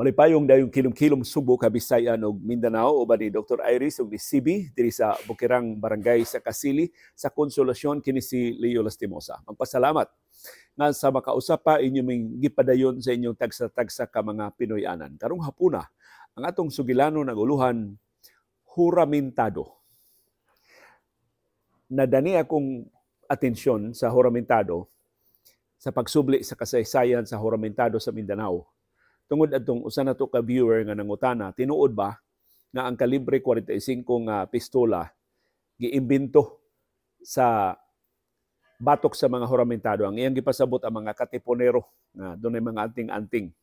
Malipayong dayong kilom-kilom Subo, Kabisayan ug Mindanao, uban ni Dr. Iris ug ni CB diri sa Bukirang Barangay sa Kasili sa Konsolasyon. Kini si Leo Lastimosa. Magpasalamat nga sa makausap pa inyo ming gipadayon sa inyong tagsa-tagsa ka mga Pinoy-anan. Karong hapuna, ang atong sugilanon ang uluhan, "Huramentado." Nadani akong atensyon sa huramentado sa pagsubli sa kasaysayan sa huramentado sa Mindanao tungod atong usa na to ka viewer nga nangutana, tinuod ba nga ang kalibre 45 nga pistola giimbento sa batok sa mga huramentado? Ang iyang gipasabot, ang mga katipunero nga dunay mga anting-anting,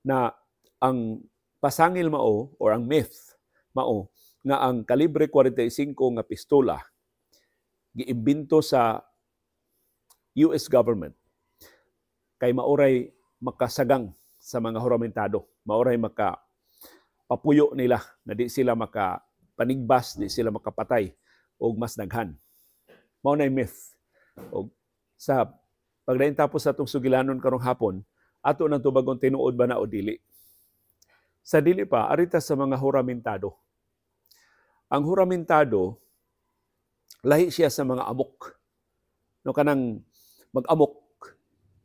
na ang pasangil mao or ang myth mao nga ang kalibre 45 nga pistola giimbento sa US government kay maoray makasagang sa mga huramentado, maoray maka papuyo nila na di sila maka panigbas, di sila makapatay og mas daghan. Mao na myth. Og sa pagdayon tapos sa atong sugilanon karong hapon, ato nang tubagon tinuod ba na o dili. Sa dili pa, arita sa mga huramentado. Ang huramentado, lahi siya sa mga amok. No, kanang mag-amok,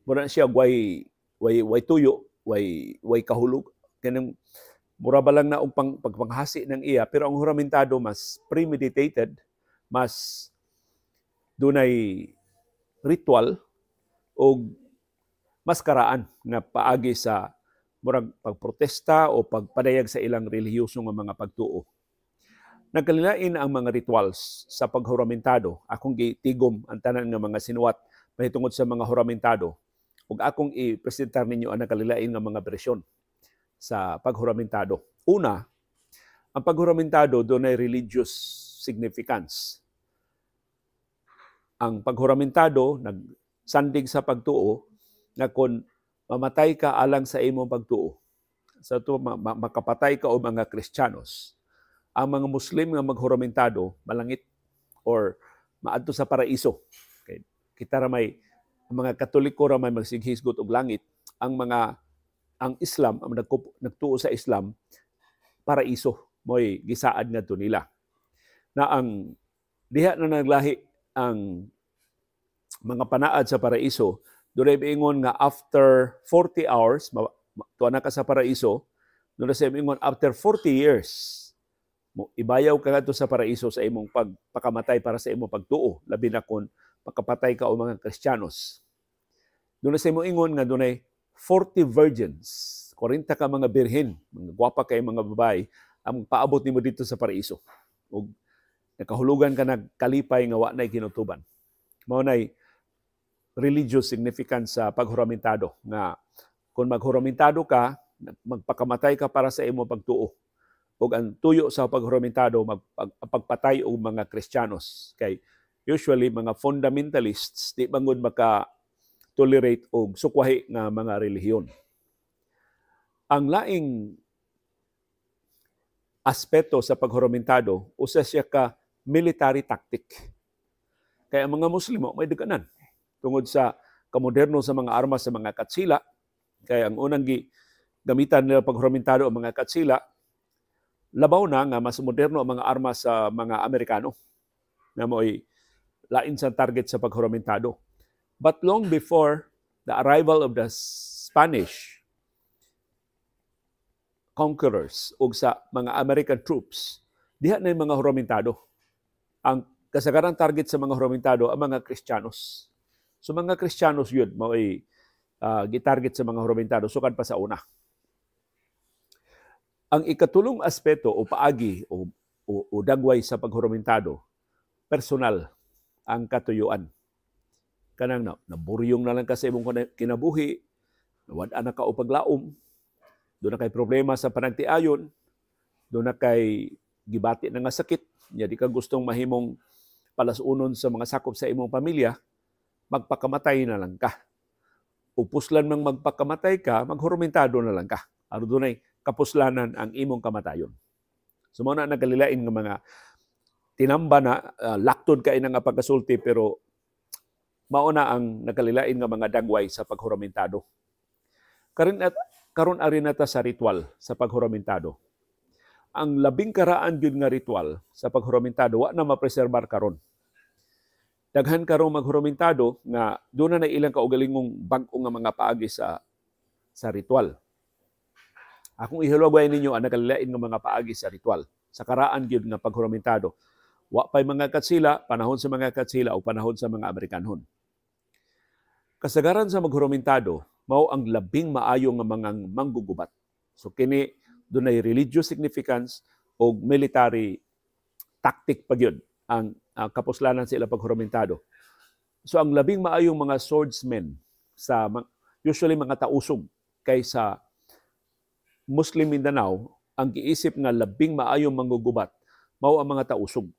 mura siya way way way tuyo, way way kahulog, kanang mura ba lang na og pagpanghasi ng iya, pero ang huramentado mas premeditated, mas dunay ritual og mas karaan nga paagi sa murag pagprotesta o pagpadayag sa ilang relihiyoso nga mga pagtuo. Nagkalilain ang mga rituals sa paghuramentado. Akong gitigom ang tanan nga mga sinuwat mahitungod sa mga huramentado ug akong i-presentar ninyo ang nakalilain nga mga bersyon sa paghuramentado. Una, ang paghuramentado dunay religious significance. Ang paghuramentado nagsandig sa pagtuo nga kon mamatay ka alang sa imong pagtuo, sa to makapatay ka og mga Kristiyanos. Ang mga Muslim nga maghuramentado malangit or maadto sa paraiso. Okay. Kita ra may ang mga Katoliko ra may magsighisgot og langit, ang mga ang Islam, ang nagtuo sa Islam, paraiso mo'y gisaad ngadto nila. Na ang diha na naglahi ang mga panaad sa paraiso, dunay miingon nga after 40 hours tuwa na ka sa paraiso, dunay sa miingon after 40 years mo ibayaw ka ngadto sa paraiso sa imong pagpakamatay para sa imong pagtuo, labi na kon makapatay ka og mga Kristiyanos. Dunay sa ingon nga dunay 40 virgins, 40 ka mga birhen, mga gwapa kay mga babae ang paabot nimo dito sa paraiso. Ug nakahulugan ka nagkalipay nga wa nay kinutuban. Mao nay religious significance sa paghuramentado nga kung maghuramentado ka, magpakamatay ka para sa imong pagtuo. Ug ang tuyo sa paghuramentado, pagpatay og mga Kristiyanos, kay usually mga fundamentalists di bangod maka tolerate og sukwahi nga mga relihiyon. Ang laing aspeto sa paghuramentado, usa siya ka military tactic. Kaya ang mga Muslimo may daganan tungod sa kamoderno sa mga armas sa mga katsila. Kaya ang unang gi gamitan nila paghuramentado ang mga katsila, labaw na nga mas moderno ang mga armas sa mga Amerikano na mo'y lain sa target sa paghuramentado. But long before the arrival of the Spanish conquerors ug sa mga American troops, diha na yung mga huramentado. Ang kasagarang target sa mga huramentado ang mga Kristiyanos. So mga Kristiyanos yun mao'y gitarget sa mga huramentado sukad pa sa una. Ang ikatulong aspeto o paagi o dagway sa paghuramentado, personal ang katuyuan. Kanang na, naburyong na lang ka sa imong kinabuhi, nawad na ka og paglaom, doon na kay problema sa panagtiayon, doon na kay gibati na nga sakit, nya di ka gustong mahimong palasunon sa mga sakop sa imong pamilya, magpakamatay na lang ka. Upuslan mang magpakamatay ka, maghurumentado na lang ka. Aron dunay kapuslanan ang imong kamatayon. So mao na nagkalilain nga mga tinamba na, laktod kay na nga pagkasulti, pero mao na ang nagkalilain nga mga dagway sa paghuramentado. Karon at Karon, ari na ta sa ritual sa paghuramentado. Ang labing karaan gyud nga ritual sa paghuramentado, wa na mapreserbar karon. Daghan karon maghuramentado nga duna na ilang kaugalingong bag-o nga mga paagi sa ritual. Akong ihulagway ninyo ang nakalilain nga mga paagi sa ritual sa karaan gyud nga paghuramentado. Wa pay mga Katsila, panahon sa mga Katsila o panahon sa mga Amerikanhon. Kasagaran sa maghuramentado mao ang labing maayo nga mga manggugubat. So kini dunay religious significance o military tactic pa gyud ang kapuslanan sa ilang paghuramentado. So ang labing maayong mga swordsmen sa usually mga tausog, kay sa Muslim Mindanao ang giisip nga labing maayong manggugubat mao ang mga tausog.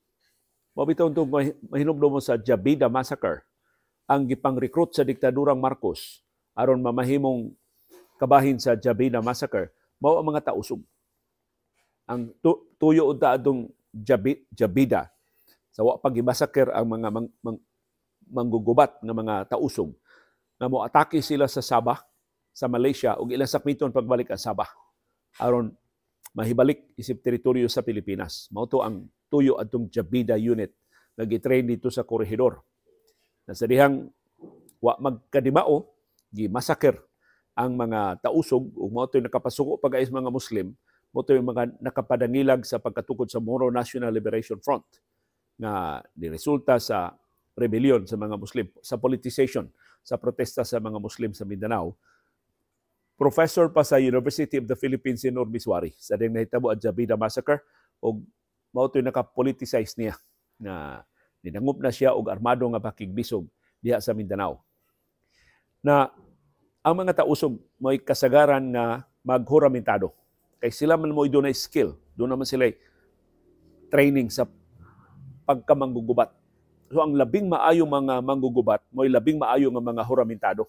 Mao bitaw tong mahinumdum mo sa Jabidah Massacre, ang gipang-recruit sa diktadurang Marcos aron mamahimong kabahin sa Jabidah Massacre mao ang mga tausog. Ang tuyo unta adtong Jabidah sa wa pa gimasaker ang mga manggugubat nga mga tausog nga moatake sila sa Sabah sa Malaysia ug ilang sakmiton pagbalik ang Sabah aron mahibalik isip teritoryo sa Pilipinas. Mao to ang tuyo adtong Jabidah unit nga gitrain dito sa Corregidor. Na sa dihang wa magkadimao, gimasaker ang mga tausog ug mao to'y nakapasuko pag mga Muslim, mao to'y mga nakapadangilag sa pagkatukod sa Moro National Liberation Front nga niresulta sa rebellion sa mga Muslim, sa politicization sa protesta sa mga Muslim sa Mindanao. Professor pa sa University of the Philippines si Nur Misuari sa ding nahitabo ang Jabidah Massacre ug mao to'y naka-politicize niya na ninangup na siya og armado nga pakigbisog diha sa Mindanao. Na ang mga tausog mo'y kasagaran nga maghuramentado. Kay sila man mo'y dunay skill, doon naman sila training sa pagkamanggugubat. So ang labing maayo mga manggugubat mo'y labing maayo nga mga huramentado.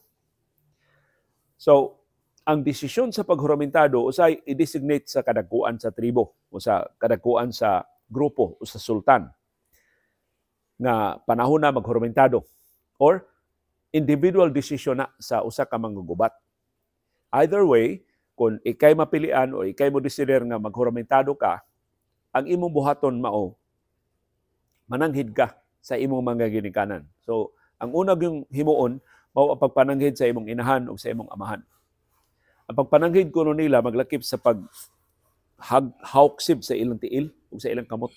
So ang desisyon sa paghuramentado usay i-designate sa kadagkuan sa tribo o sa kadagkuan sa grupo o sa sultan nga panahon na maghuramentado or individual decision na sa usa ka manggugubat. Either way, kung ikay mapilian o ikay mo desider nga maghuramentado ka, ang imong buhaton mao mananghid ka sa imong mga ginikanan. So, ang una yung himuon mao ang pagpananghid sa imong inahan o sa imong amahan. Ang pagpananghid kuno nila maglakip sa pag hawksib sa ilang tiil o sa ilang kamot.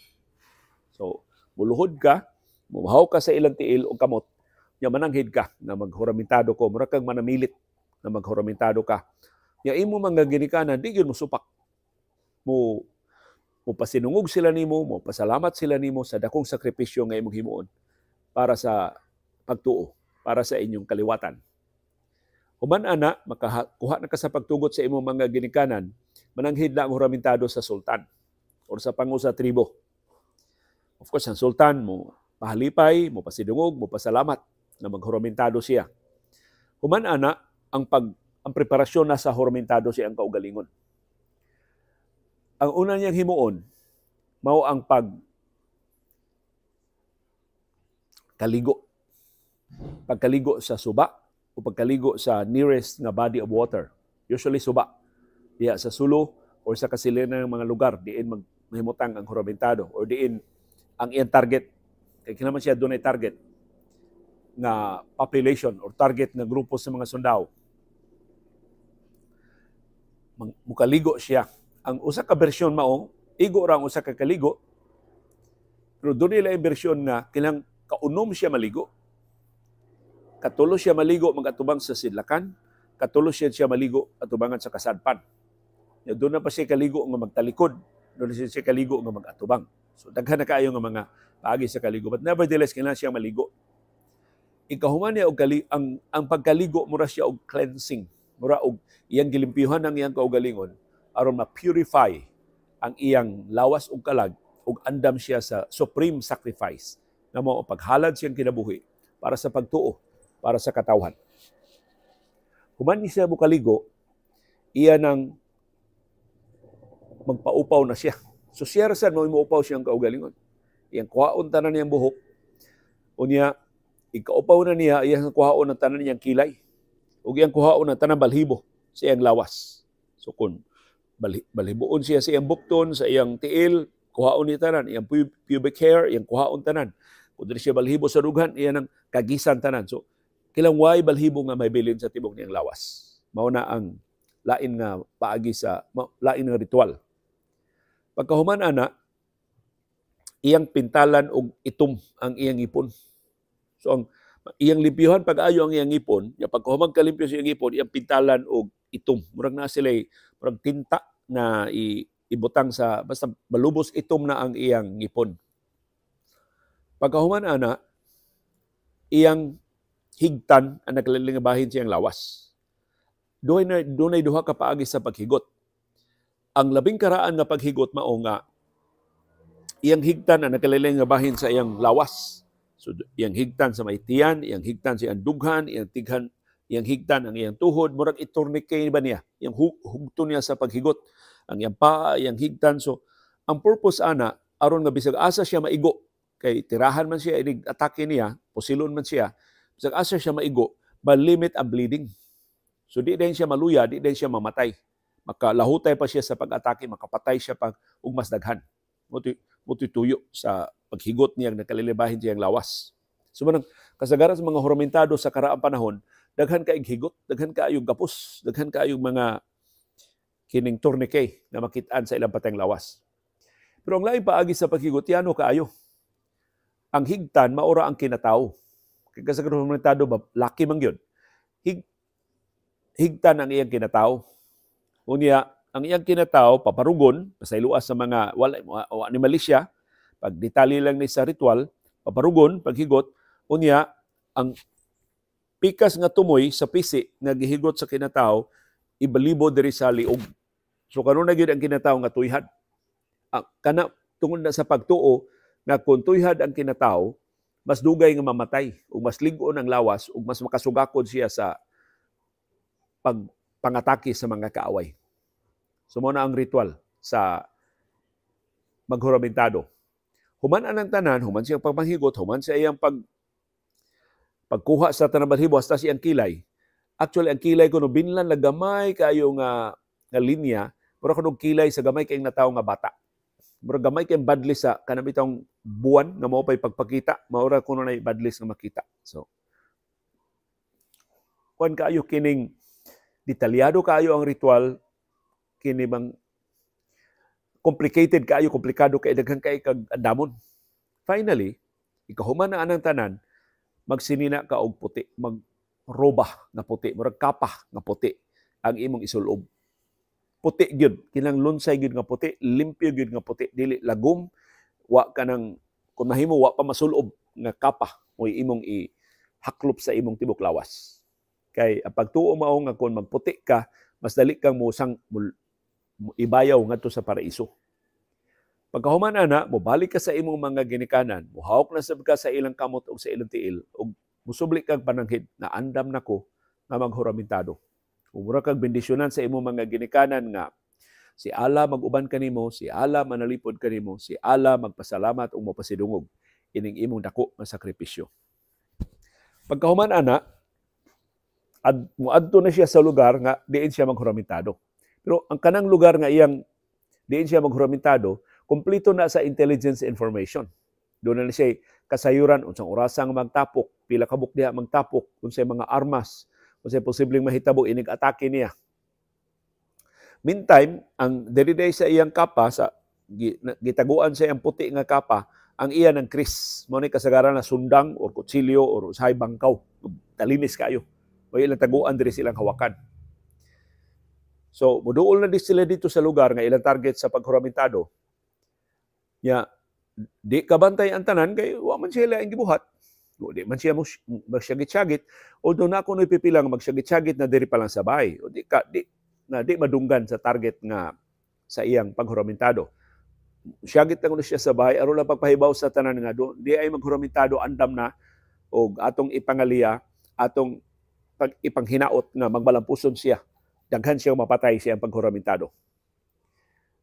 So, muluhod ka, muhaw ka sa ilang tiil o kamot, nya mananghid ka na maghuramentado ko, mura kang manamilit na maghuramentado ka. Nya imo mga ginikanan, di gyud mo supak. Mo pasinungog sila nimo, mo pasalamat sila nimo sa dakong sakripisyo nga imong himuon para sa pagtuo, para sa inyong kaliwatan. Human ana, makakuha na ka sa pagtugot sa imong mga ginikanan, mananghid na ang huramentado sa sultan or sa pangu sa tribo. Of course, ang sultan mo pahalipay, mo pasidungog, mo pasalamat na maghuramentado siya. Human ana, ang preparasyon na sa huramentado siya ang kaugalingon. Ang una niyang himuon mao ang pag kaligo. Pagkaligo sa suba o pagkaligo sa nearest nga body of water. Usually suba. Diha sa Sulu or sa kasilinan ng mga lugar diin mahimutang ang huramentado or diin ang iyang target. Kay kinahanglan siya dunay target nga population or target nga grupo sa mga sundao. Mukaligo siya. Ang usa ka bersyon mao, igo ra ang usa ka kaligo, pero doon nila yung bersyon nga kinahanglan kaunom siya maligo. Katulo siya maligo magatubang sa sidlakan, katulo siya siya maligo atubangan sa kasadpan. Ya, doon na pa siya kaligo nga magtalikod, doon na siya kaligo nga magatubang. So daghan na kaayo nga mga paagi sa kaligo. But nevertheless, kinahanglan siya maligo. Ikahuman niya og ang pagkaligo mura siya og cleansing, mura og iyang gilimpyuhan ang iyang kaugalingon aron ma-purify ang iyang lawas ug kalag ug andam siya sa supreme sacrifice na mao ang paghalad siyang kinabuhi para sa pagtuo, para sa katawhan. Human ni siya mokaligo, iya nang magpaupaw na siya. So siya ra sad mao muupaw siyang kaugalingon. Iyang kuhaon tanan niyang buhok. Unya ikaupaw na niya, iyang kuhaon ang tanan niyang kilay. Ug iyang kuhaon ang tanang balhibo sa iyang lawas. So kung balhiboon siya sa iyang bukton, sa iyang tiil, kuhaon ni tanan, iyang pubic hair, iyang kuhaon tanan. Kung dili siya balhibo sa dughan, iya nang kagisan tanan. So kilang way balhibo nga may bilin sa tibok niyang lawas. Mao na ang lain nga paagi sa lain nga ritual. Pagkahuman ana, iyang pintalan og itom ang iyang ngipon. So ang iyang limpyuhan pag-ayo ang iyang ngipon, ya pagkahuman kalimpyo sa iyang ngipon, iyang pintalan og itom. Murag na sila murag tinta na ibutang sa basta malubos itom na ang iyang ngipon. Pagkahuman ana, iyang higtan ang nagkalain nga bahin sa iyang lawas. Dunay duha ka paagi sa paghigot. Ang labing karaan nga paghigot mao nga iyang higtan ang nagkalain nga bahin sa iyang lawas. So iyang higtan sa may tiyan, iyang higtan sa iyang dughan, iyang tighan, iyang higtan ang iyang tuhod, murag itornike ba niya, iyang hugto niya sa paghigot, ang iyang paa, iyang higtan. So ang purpose ana aron nga bisag asa siya maigo, kay tirahan man siya inig atake niya, pusilon man siya, bisag asa siya maigo, malimit ang bleeding. So di din siya maluya, di din siya mamatay. Makalahutay pa siya sa pag-atake, makapatay siya pag ug mas daghan. Mo'y tuyo sa paghigot niyang nakalilibahin siyang lawas. So manang kasagaran sa mga huramentado sa karaang panahon, daghan kaayog higot, daghan kaayog gapos, daghan kaayog mga kining tourniquet na makitaan sa ilang pateng lawas. Pero ang laing paagi sa paghigot, yano kaayo. Ang higtan, maura ang kinataw. Kay kasagaran huramentado, ba, laki man gyud. Higtan ang iyang kinataw. Unya, ang iyang kinataw, paparugon, pasayloa sa mga, wala, wa ni malisya, pag detalye lang ni sa ritual, paparugon, paghigot, unya, ang pikas nga tumoy sa pisi nga gihigot sa kinataw, ibalibo diri sa liog. So karon na gyud ang kinataw nga tuyhad. Ang kana tungod na sa pagtuo nga kung tuyhad ang kinataw, mas dugay nga mamatay ug mas lig-on ang lawas ug mas makasugakod siya sa pagpangatake sa mga kaaway. So mao na ang ritual sa maghuramentado. Human anang tanan, human siyang pagpanghigot, human siya iyang pagkuha sa tanang balhibo hasta siyang kilay. Actually, ang kilay kuno binlan na gamay kayo nga linya, mura kuno kilay sa gamay kayong natawo nga bata. Mura gamay kayong badlis sa kanang bitawng buwan nga mao pay pagpakita, maura kuno nay badlis nga makita. So, kuan kaayo kining detalyado kaayo ang ritual, kini bang complicated kaayo, komplikado kay daghan kay kag andamon. Finally, ikahuman na anang tanan, magsinina ka og puti, magroba nga puti, murag kapa nga puti ang imong isulob. Puti gyud, kinang lunsay gyud nga puti, limpyo gyud nga puti, dili lagom, wa ka nang kung mahimo wa pa masulob nga kapa mo'y imong ihaklop sa imong tibok lawas. Kay ang pagtuo mao nga kung magputi ka, mas dali kang mosang ibayaw ngadto sa paraiso. Pagkahuman ana, mobalik ka sa imong mga ginikanan, mohawak na sab ka sa ilang kamot ug sa ilang tiil, ug musubli kag pananghid na andam nako nga maghuramentado. Mura kag bendisyonan sa imong mga ginikanan nga si Allah mag-uban kanimo, si Allah manalipod kanimo, si Allah magpasalamat ug mopasidungog ining imong dako nga sakripisyo. Pagkahuman ana, muadto na siya sa lugar nga diin siya maghuramentado. Pero ang kanang lugar nga iyang diin siya maghuramentado, kumpleto na sa intelligence information. Doon na siya kasayuran unsang orasa nga magtapok, pila ka diha magtapok, unsay mga armas, unsay posibleng mahitabo inig atake niya. Meantime, ang diri sa iyang kapa sa gitaguan sa iyang puti nga kapa, ang iya ng kris, mao ni kasagaran na sundang or kutsilyo or usahay bangkaw, talinis kayo. May ilang taguan diri silang hawakan. So, muduol na di sila dito sa lugar nga ilang target sa paghuramentado. Ya, di kabantay ang tanan kay wa man sila ang gibuhat. O, di man siya magsyagit-syagit. Although na ako pipila nga magsyagit-syagit na diri pa lang sa bahay. O di ka di na di madunggan sa target nga sa iyang paghuramentado. Syagit lang kuno siya sa bahay aron lang pagpahibaw sa tanan nga do, di ay maghuramentado, andam na og atong ipangaliya, atong pag ipanghinaot nga magbalampuson siya. Daghan siyang mapatay siyang paghuramentado.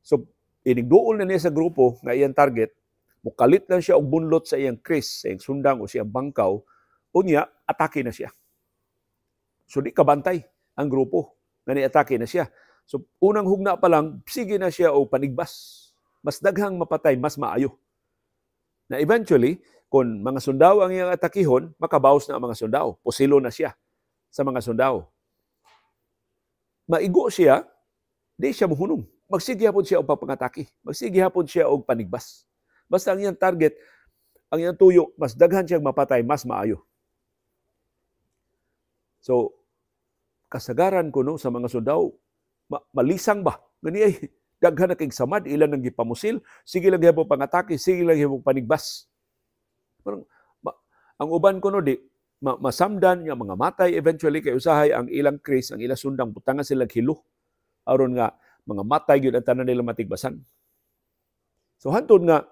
So, inigduol na niya sa grupo nga iyang target, mukalit lang siya og bunlot sa iyang kris, sa iyang sundang o sa iyang bangkaw, unya, atake na siya. So, di kabantay ang grupo nga ni-atake na siya. So unang hugna pa lang, sige na siya og panigbas. Mas daghang mapatay, mas maayo. Na eventually, kung mga sundao ang iyang atakihon, makabawas na ang mga sundao. Pusilo na siya sa mga sundao. Maigo siya, di siya muhunong. Magsige hapon siya og pagpangatake. Magsige hapon siya og panigbas. Basta ang iyang target, ang iyang tuyo, mas daghan siyang mapatay, mas maayo. So, kasagaran kuno sa mga sundao, malisang ba? Gani ay, daghan na kay samad, ilan ang gipamusil, sige lang gihapon pangatake, sige lang gihapon panigbas. Parang, ang uban kuno di, masamdan nga mga matay eventually kay usahay ang ilang kris, ang ilang sundang, butangan sila hilo. Aron nga, mga matay gyud ang tanan nila matigbasan. So hantod nga,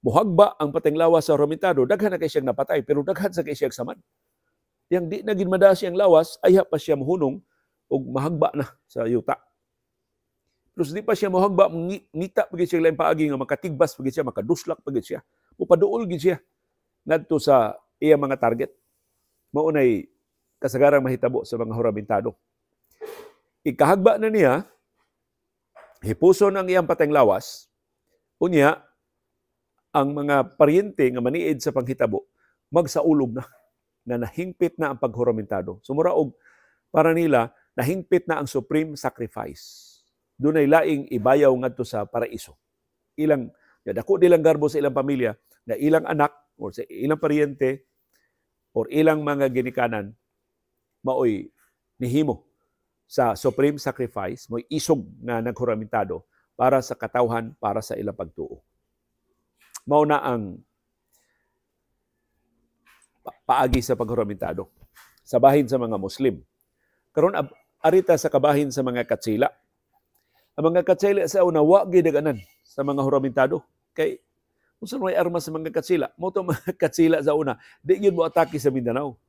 muhagba ang pateng lawas sa huramentado, daghan na kay siyang napatay, pero daghan sa kay siyang samad. Yang di na gid madaa siyang lawas, ayha pa siya mohunong og mahagba na sa yuta. Pero di pa siya mohagba, ngita pa gid siya laing paagi nga makatigbas pa gid siya, makaduslak pa gid siya. Mupaduol gid siya ngadto sa iya mga target. Mao nay kasagarang mahitabo sa mga huramentado. Ikahagba na niya, hipuson ang iyang pateng lawas, unya, ang mga paryente nga maniid sa panghitabo, magsaulog na, na nahingpit na ang paghuramentado. So mura og para nila, nahingpit na ang supreme sacrifice. Dunay laing ibayaw ngadto sa paraiso. Ilang, dako nilang garbo sa ilang pamilya, na ilang anak, or sa ilang paryente, or ilang mga ginikanan, maoy nihimo sa supreme sacrifice, mo'y isog nga naghuramentado para sa katawhan, para sa ilang pagtuo. Mao na ang paagi sa paghuramentado sa bahin sa mga Muslim. Karon arita sa kabahin sa mga Katsila. Ang mga Katsila sa una wa gyud naganan sa mga huramentado kay unsa may armas sa mga Katsila. Mao to mga Katsila sa una di gyud mo atake sa Mindanao.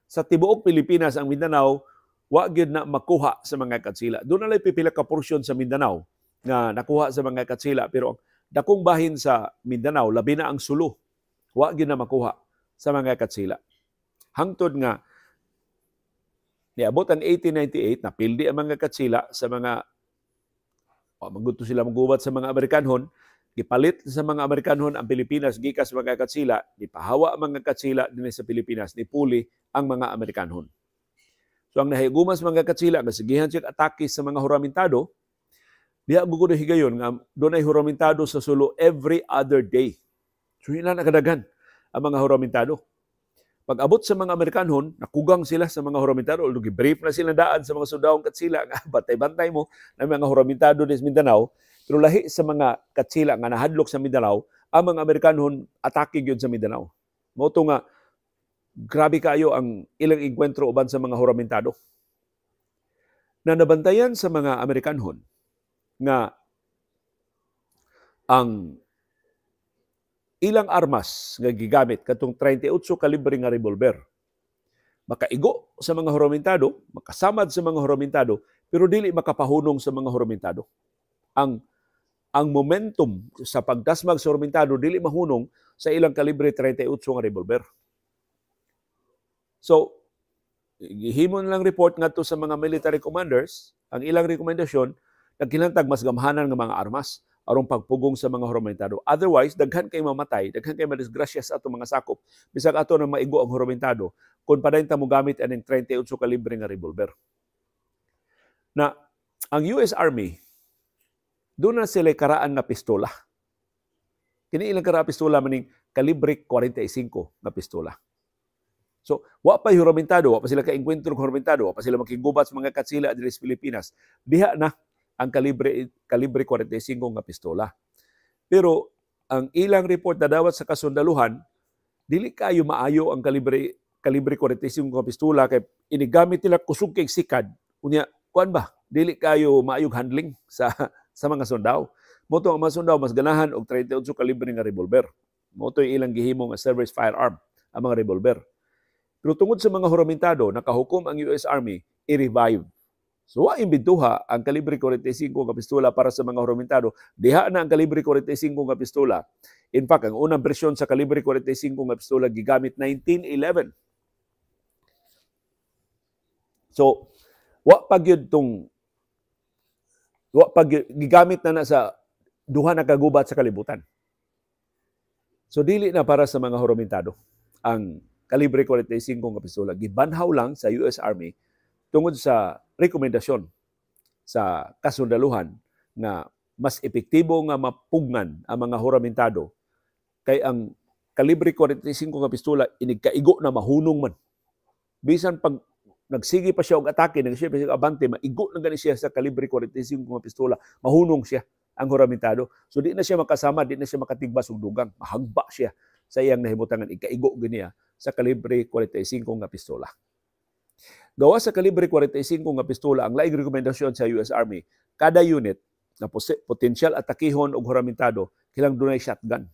Sa tibuok Pilipinas ang Mindanao wa gyud na makuha sa mga Katsila. Doon na lang pipila ka porsyon sa Mindanao nga nakuha sa mga Katsila, pero ang dakong bahin sa Mindanao, labi na ang Sulu, wa gyud na makuha sa mga Katsila. Hangtod nga niabot ang 1898, napildi ang mga Katsila sa mga, maguto sila magubat sa mga Amerikanhon, gipalit sa mga Amerikanhon ang Pilipinas gikas mga Katsila, gipahawa ang mga Katsila dinhi sa Pilipinas, nipuli ang mga Amerikanhon. So ang nahigumas mga Katsila, nga sigihan siya atake sa mga huramentado, diha gugud higayon nga dunay huramentado sa Sulu every other day. So hina na kadaghan ang mga huramentado. Pag-abot sa mga Amerikanhon, nakugang sila sa mga huramentado. Although gibrief na sila daan sa mga sundawong Katsila, nga bantay-bantay mo na mga huramentado sa Mindanao, pero lahi sa mga Katsila nga nahadlok sa Mindanao, ang mga Amerikanhon atake gyud sa Mindanao. Mao to nga grabe kaayo ang ilang engkwentro uban sa mga huramentado. Na nabantayan sa mga Amerikanhon nga ang ilang armas nga gigamit katong 38 kalibre nga revolver makaigo sa mga huramentado, makasamad sa mga huramentado, pero dili makapahunong sa mga huramentado. Ang momentum sa pagdasmag sa huramentado dili mahunong sa ilang kalibre 38 nga revolver. So, gihimo na lang report ngadto sa mga military commanders, ang ilang rekomendasyon, nagkinahanglan mas gamhanan nga mga armas aron pagpugong sa mga huramentado. Otherwise, daghan kay mamatay, daghan kay madisgrasya sa atong mga sakop. Bisag ato na maigo ang huramentado kung padayon ta mogamit aning 38 kalibre nga revolver. Na ang US Army, doon na sila karaan nga pistola. Kini ilang karaan pistola maning kalibre 45 nga pistola. So, wa pa huramentado, wa pa sila kaengkwentro og huramentado, wa pa sila makigubat sa mga Katsila diri sa Pilipinas. Diha na ang kalibre 45 nga pistola. Pero ang ilang report na dawat sa kasundaluhan, dili kayo maayo ang kalibre 45 nga pistola kay inigamit nila kusog kay sikad. Unya, kuan ba? Dili kayo maayog handling sa mga sundao. Mo to ang mga sundao mas ganahan og 38 kalibre nga revolver. Mo to ilang gihimo nga service firearm ang mga revolver. Pero tungod sa mga huramentado, nakahukom ang US Army i-revive. So, wa imbintuha ang kalibre 45 nga pistola para sa mga huramentado. Diha na ang kalibre 45 nga pistola. In fact, ang unang bersyon sa kalibre 45 nga pistola gigamit 1911. So, wa pa gyud tong Wa pag gigamit na na sa duha na kagubat sa kalibutan. So dili na para sa mga huramentado ang kalibre 45 nga pistola. Gibanhaw lang sa US Army tungod sa rekomendasyon sa kasundaluhan nga mas epektibo nga mapugnan ang mga huramentado kay ang kalibre 45 nga pistola inig kaigo na mahunong man. Bisan pag nagsige pa siya og atake, nagsige pa siya og abante, maigo na gani siya sa kalibre 45 nga pistola, mahunong siya ang huramentado. So di na siya makasama, di na siya makatigbas og dugang, mahagba siya sa iyang nahimutangan, ikaigo gani sa kalibre 45 nga pistola. Gawa sa kalibre 45 nga pistola, ang laing rekomendasyon sa US Army, kada unit na potensyal atakihon og huramentado, kailangan dunay shotgun.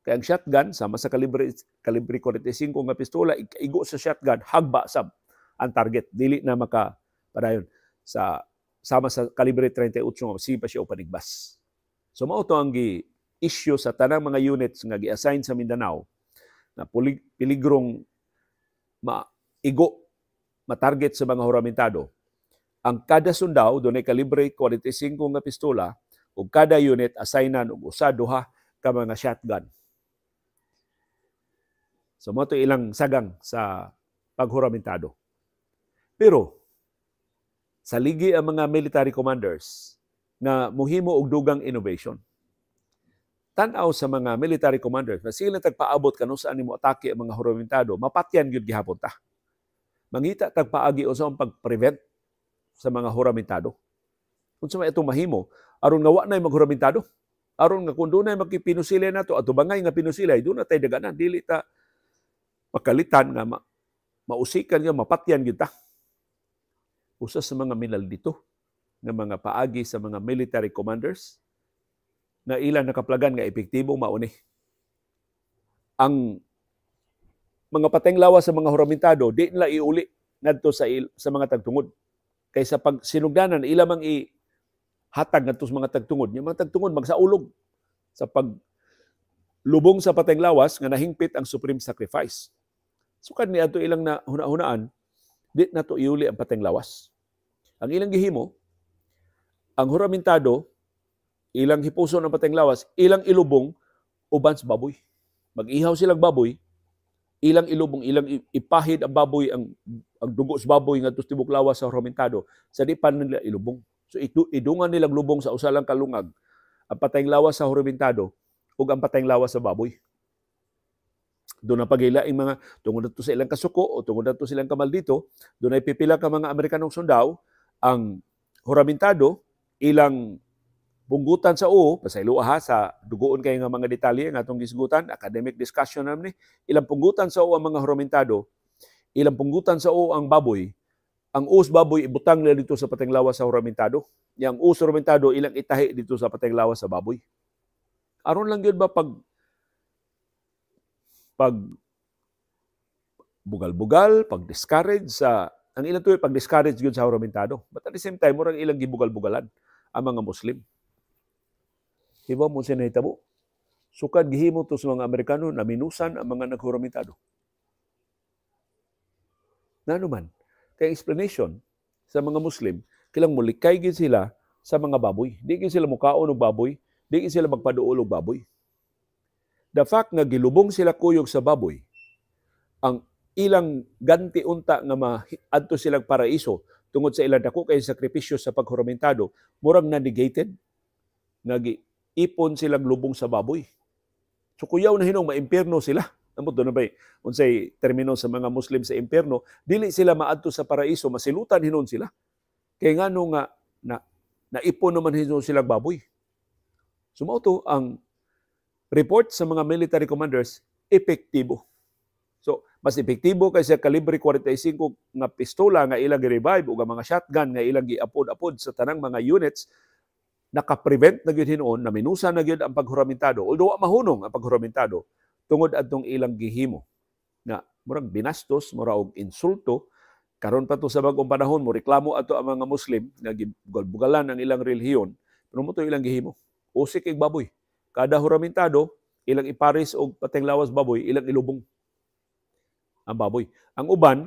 Kaya ang shotgun, sama sa kalibre 45 nga pistola, ikaigo sa shotgun, hagba sab ang target. Dili na makapadayon sa sama sa kalibre 38 nga sige pa siya o panigbas. So mao to ang gi-issue sa tanang mga units nga gi-assign sa Mindanao na piligrong maigo, matarget sa mga huramentado. Ang kada sundao dunay kalibre 45 nga pistola ug kada unit assignan og usa duha ka mga shotgun. So mao to ilang sagang sa paghuramentado. Pero saligi ang mga military commanders nga mohimo og dugang innovation. Tan-aw sa mga military commanders, sila tagpaabot kanu saan nimo atake ang mga huramentado, mapatyan gyud gihapon ta. Mangita tagpaagi unsa ang pag-prevent sa mga huramentado. Unsa may itong mahimo aron nga wa nay maghuramentado? Aron nga kung dunay magpinusilay nato ato bangay nga pinusilay, doon na tay daganan, dili ta makalitan nga mausikan nga mapatyan gyud ta. Usa sa mga minaldito nga mga paagi sa mga military commanders nga ilang nakaplagan nga epektibo mauni. Ang mga pateng lawas sa mga huramentado di nila iuli ngadto sa mga tagtungod. Kaysa pag sinugdanan ila mang ihatag ngadto sa mga tagtungod. Yung mga tagtungod magsaulog sa pag lubong sa pateng lawas nga nahingpit ang supreme sacrifice. Sukad ni adto ilang na huna-hunaan, di na to iuli ang pateng lawas. Ang ilang gihimo, ang huramentado, ilang hipuson ang pateng lawas, ilang ilubong uban sa baboy. Mag-ihaw silang baboy, ilang ilubong, ilang ipahid ang baboy, ang dugo sa baboy ngadto sa tibok lawas sa huramentado, sa di pa nila ilubong. So idungan nilang lubong sa usa lang kalungag ang pateng lawas sa huramentado ug ang pateng lawas sa baboy. Doon na pagilaing mga tungod nato sa ilang kasuko o tungod nato sa ilang kamaldito, doon ay pipila ka mga Amerikanong sundao ang huramentado ilang punggutan sa uo, pasaylo ha sa dugoon kay nga mga detalye nga atong gisgutan, academic discussion naman ni, ilang punggutan sa uo ang mga huramentado, ilang punggutan sa uo ang baboy, ang uos baboy ibutang nila dito sa pateng lawas sa huramentado, yang uos huramentado ilang itahi dito sa pateng lawas sa baboy. Aron lang gyud ba pag bugal-bugal, pag discourage sa ang ilang tuwi pag discourage gyud sa huramentado. But at the same time, murang ilang gibugal-bugalan ang mga Muslim. Diba mo siya nahitabo? Sukad gihimo to sa mga Amerikano, naminusan ang mga naghuramentado. Ngano man, kay explanation sa mga Muslim, kilang mulikay gid sila sa mga baboy. Di gid sila mukaon og baboy, di gid sila magpaduol og baboy. The fact nga gilubong sila kuyog sa baboy, ang ilang ganti unta nga maadto silang paraiso tungod sa ilang dako kay sakripisyo sa paghuramentado, murag na negated, nga ipon silang lubong sa baboy. So kuyaw na hinong maimpierno sila. Amot doon na ba unsay termino sa mga Muslim sa impierno, dili sila maadto sa paraiso, masilutan hinon sila. Kay ngano nga na naipon naman hinon silang baboy. So mao to ang report sa mga military commanders, epektibo. So, mas epektibo kaysa kalibre 45 nga pistola nga ilang gi-revive o nga mga shotgun nga ilang giapod-apod sa tanang mga units, naka-prevent na gyud hinuon, naminusa na gyud ang paghuramentado. Although wa mahunong ang paghuramentado tungod adtong ilang gihimo nga murag binastos, mura og insulto. Karon pa to sa bag-ong panahon mo reklamo ato ang mga Muslim nga gibugal-bugalan ang ilang relihiyon, pero mo to ilang gihimo. Usik ig baboy. Kada huramentado ilang iparis og pateng lawas baboy, ilang ilubong ang baboy. Ang uban,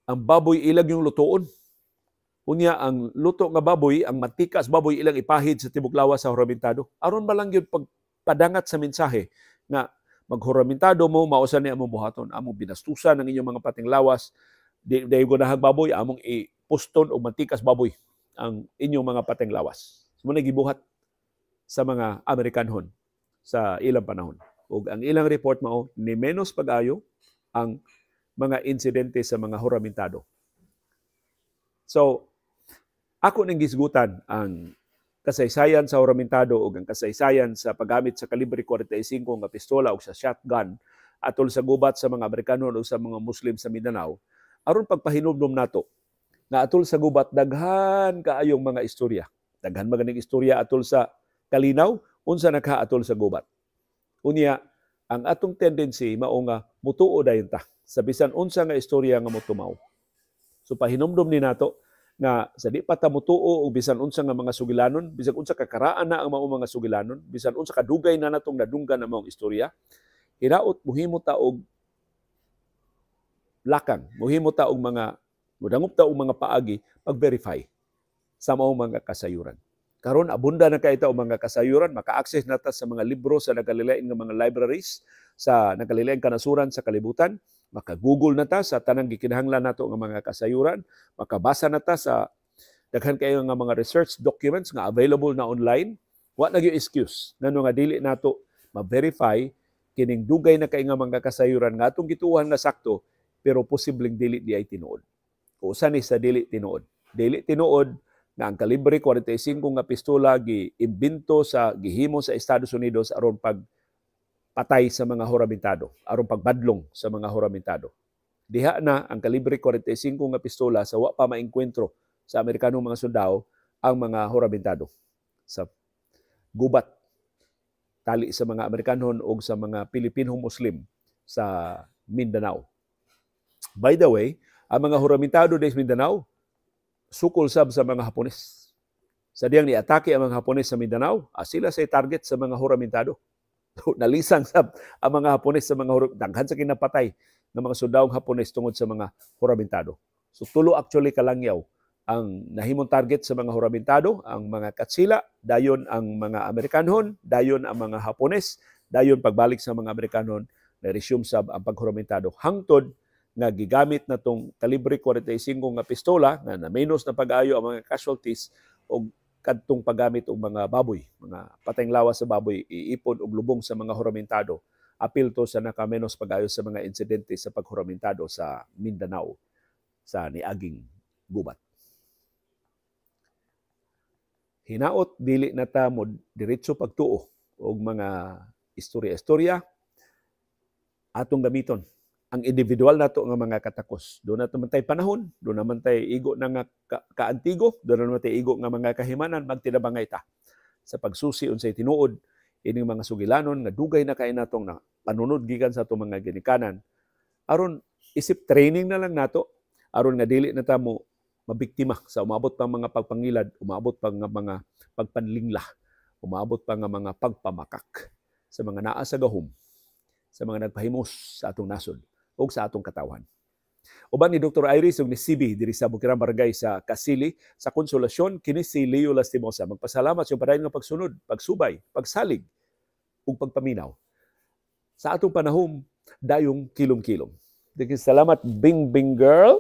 ang baboy ilag yung lutuon. Unya ang luto nga baboy, ang mantika sa baboy ilang ipahid sa tibok lawas sa huramentado. Aron ba lang gyud pagpadangat sa mensahe nga maghuramentado mo, mao sa ni among buhaton, among binastusan ang inyong mga pating lawas, di dayon gunahag baboy, among ipuston og mantika sa baboy ang inyong mga pating lawas. So, mao gibuhat sa mga Amerikanhon sa ilang panahon. Ug ang ilang report mao ni menos pag-ayo ang mga insidente sa mga huramentado. So, ako ning gisgutan ang kasaysayan sa huramentado ug ang kasaysayan sa paggamit sa kalibre 45 nga pistola o sa shotgun atol sa gubat sa mga Amerikano o sa mga Muslim sa Mindanao aron pagpahinumdom nato nga atol sa gubat daghan kaayong mga istorya. Daghan maganing istorya atol sa kalinaw, unsa nakaatol sa gubat. Unya, ang atong tendency mao nga mutuo dayon ta sa bisan unsa nga istorya nga motumaw. So pahinumdom ni nato nga sa di pa ta mutuo og bisan unsa nga mga sugilanon, bisan unsa ka karaan na ang mao mga sugilanon, bisan unsa kadugay na natong nadunggan ang maong istorya, hinaot muhimo ta og lakang, muhimo ta og mga mudangop ta og mga paagi pag-verify sa maong mga kasayuran. Karon abunda na kay ta og mga kasayuran, maka-access na ta sa mga libro sa nagkalilain nga mga libraries sa nagkalilaing kanasuran sa kalibutan, maka-Google na ta sa tanang gikinahanglan nato nga mga kasayuran, makabasa na ta sa daghan kayo nga mga research documents nga available na online. Wa na gyud excuse ngano nga dili nato ma-verify kining dugay na kay nga mga kasayuran nga atong gituohan nga sakto pero posibleng dili di ay tinuod. Usa ni sa dili tinuod. Dili tinuod nga ang kalibre 45 nga pistola giimbento sa gihimo sa Estados Unidos aron pag patay sa mga huramentado, aron pagbadlong sa mga huramentado. Diha na ang kalibre 45 nga pistola sa wa pa maengkwentro sa Amerikanong mga sundao ang mga huramentado sa gubat tali sa mga Amerikanon o sa mga Pilipinong Muslim sa Mindanao. By the way, ang mga huramentado sa Mindanao sukol sab sa mga Hapones. Sa diyang niatake ang mga Hapones sa Mindanao, sila say target sa mga huramentado. Nalisang sab ang mga Hapones sa mga daghan sa kinapatay ng mga sundawong Hapones tungod sa mga huramentado. So tulo actually kalangyaw ang nahimong target sa mga huramentado, ang mga Katsila, dayon ang mga Amerikanhon, dayon ang mga Hapones, dayon pagbalik sa mga Amerikanhon, na-resume sab ang paghuramentado hangtod nga gigamit na tong kalibre 45 nga pistola nga na-menos na pag-ayo ang mga casualties og kadtong paggamit og mga baboy, mga patayng lawas sa baboy iipon og lubong sa mga huramentado. Apil to sa nakamenos pag-ayo sa mga insidente sa paghuramentado sa Mindanao sa niaging gubat. Hinaot dili na ta mo diretso pagtuo og mga istorya-istorya, atong gamiton ang individual nato nga mga katakos. Doon na man tay panahon, doon naman tay igo na nga kaantigo, doon naman tay igo nga mga kahimanan, magtinabangay ta sa pagsusi unsay tinuod ining mga sugilanon nga dugay na kay natong na panunod gikan sa atong mga ginikanan. Aron isip training na lang nato, aron nga dili na ta mo mabiktima sa umabot pang mga pagpangilad, umabot pang nga mga pagpanlingla, umabot pa nga mga pagpamakak sa mga naa sa gahom, sa mga nagpahimos sa atong nasod o sa atong katawhan. Uban ni Dr. Iris ug ni CB diri sa Bukirang Barangay sa Kasili sa Konsolasyon, kini si Leo Lastimosa. Magpasalamat sa padayon nga pagsunod, pagsubay, pagsalig ug pagpaminaw sa atong panahon dayong kilom-kilom. Daghang salamat, Bing Bing Girl.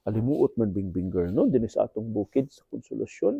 Alimuot man Bing Bing Girl no dinhi sa atong bukid sa Konsolasyon.